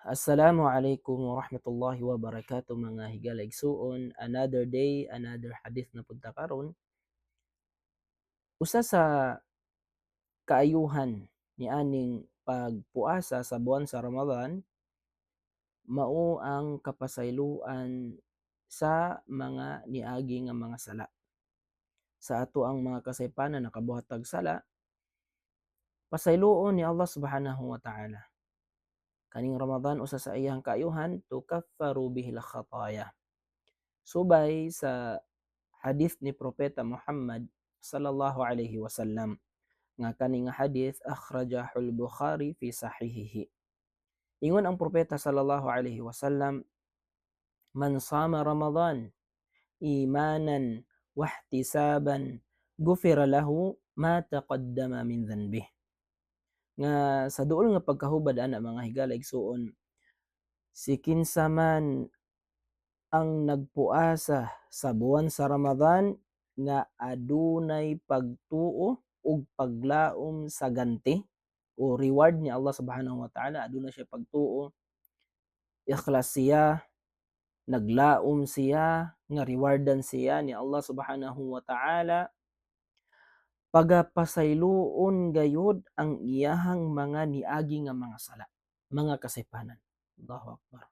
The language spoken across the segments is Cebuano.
Assalamu alaikum warahmatullahi wabarakatuh, mga higala igsuon. Another day, another hadith na punta karon. Usa sa kaayuhan ni aning pagpuasa sa buwan sa Ramadan mao ang kapasayloan sa mga niagi nga mga sala. Sa ato ang mga kasaypanan nakabuhat tag sala, pasayloon ni Allah subhanahu wa ta'ala. Kaning Ramadan, usa sa iyang kaayuhan, tukaffaru bihil khataya. Subay sa hadith ni Propeta Muhammad sallallahu alaihi wasallam nga kani nga hadith akhrajahul Bukhari fi sahihihi. Ingon ang Propeta sallallahu alaihi wasallam, "Man sama Ramadan imanan wahtisaban gufira lahu ma taqaddama min dhanbih." Nga sa duol nga pagkahubad ana, mga higala igsuon, si kinsa man ang nagpuasa sa buwan sa Ramadan nga adunay pagtuo ug paglaom sa ganti o reward ni Allah subhanahu wa ta'ala, aduna siya pagtuo, ikhlas siya, naglaom siya nga rewardan siya ni Allah subhanahu wa ta'ala, pagapasayloon gayud ang iyahang mga niagi nga mga sala, mga kasaypanan. Allahu akbar.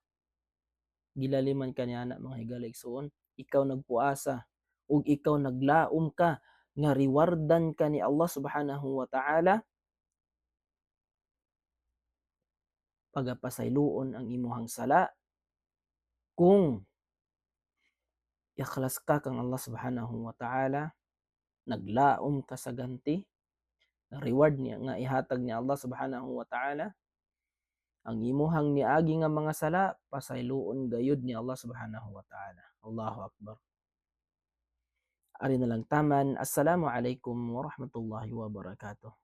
Gilaliman ka niana, mga higala igsuon, ikaw nagpuasa ug ikaw naglaom ka nga rewardan ka ni Allah subhanahu wa ta'ala, pagapasayloon ang imuhang sala kung ikhlas ka kang Allah subhanahu wa ta'ala, naglaom ka sa ganti, reward niya nga ihatag ni Allah subhanahu wa ta'ala, ang imuhang niagi nga mga sala pasayloon gayud ni Allah subhanahu wa ta'ala. Allahu akbar. Ari na lang taman. Assalamu alaikum warahmatullahi wabarakatuh.